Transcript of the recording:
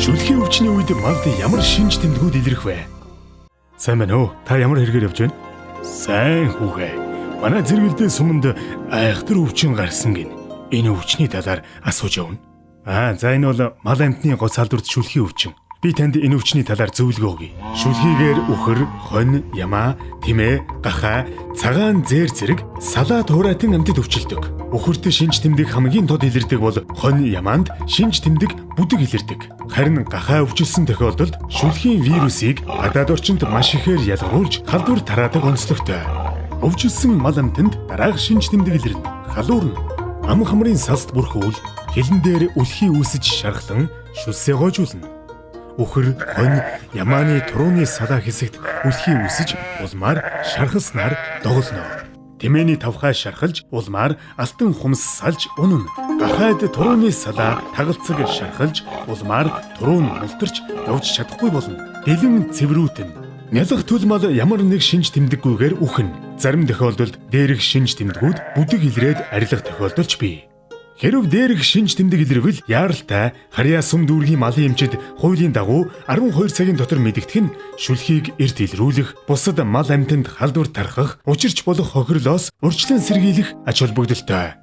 Шүлхийн өвчний үед малд ямар шинж тэмдгүүд илэрх вэ? Сайн байна уу? Та ямар хэрэгээр явж байна? Сайн хүүхэ. Манай зэрэгэлдээ суманд айхтар өвчин гарсан гин. Энэ өвчний талаар асууж явна. Аа, за энэ бол мал амьтны гоц салдварт шүлхийн өвчин. Би танд энэ өвчний талаар зөвлөгөө өгье. Шүлхийгээр үхэр, хонь, ямаа, тэмээ, гахай, цагаан зээр зэрэг салаа туурайтан амьтад өвчлөдөг. Үхэрт шинж тэмдэг хамгийн тод илэрдэг бол хонь ямаанд шинж тэмдэг бүдэг илэрдэг. Харин гахай өвчлөсөн тохиолдолд шүлхийн вирусыг гадаад орчинд маш ихээр ялгаруулж халдвар тараадаг онцлогтой. Өвчлөсөн мал амьтанд дараах шинж тэмдэг илэрнэ. Халуурна. Ам хамрын салст бүрхүүл, хилэн дээр үлхий үүсэж шархлан шүлсээ гойжуулна. Үхэр, хонь, ямааны турууны салаа хэсэгт үлхий үүсэж улмаар шархалснаар доголно. Тэмээний тавхай шархалж улмаар алтан хумс салж унана. Гахайд турууны салаа тагалцаг шархалж улмаар туруун мултарч явж чадахгүй болно. Дэлэн цэврүүтэн. Нялх төл мал ямар нэг шинж тэмдэггүйгээр үхнэ. Зарим тохиолдолд дээрх шинж тэмдгүүд бүдэг илрээд арилах тохиолдол ч бий. Хэрв дээрх шинж тэмдэг илэрвэл яаралтай харьяа сүм дүүргийн малын эмчид хуулийн дагуу 12 цагийн дотор мэдэгдэх нь шүлхийг эрт илрүүлэх, бусад мал амьтанд халдвар тархах, учирч болох хохирлоос урьдчилан сэргийлэх ач холбогдолтой.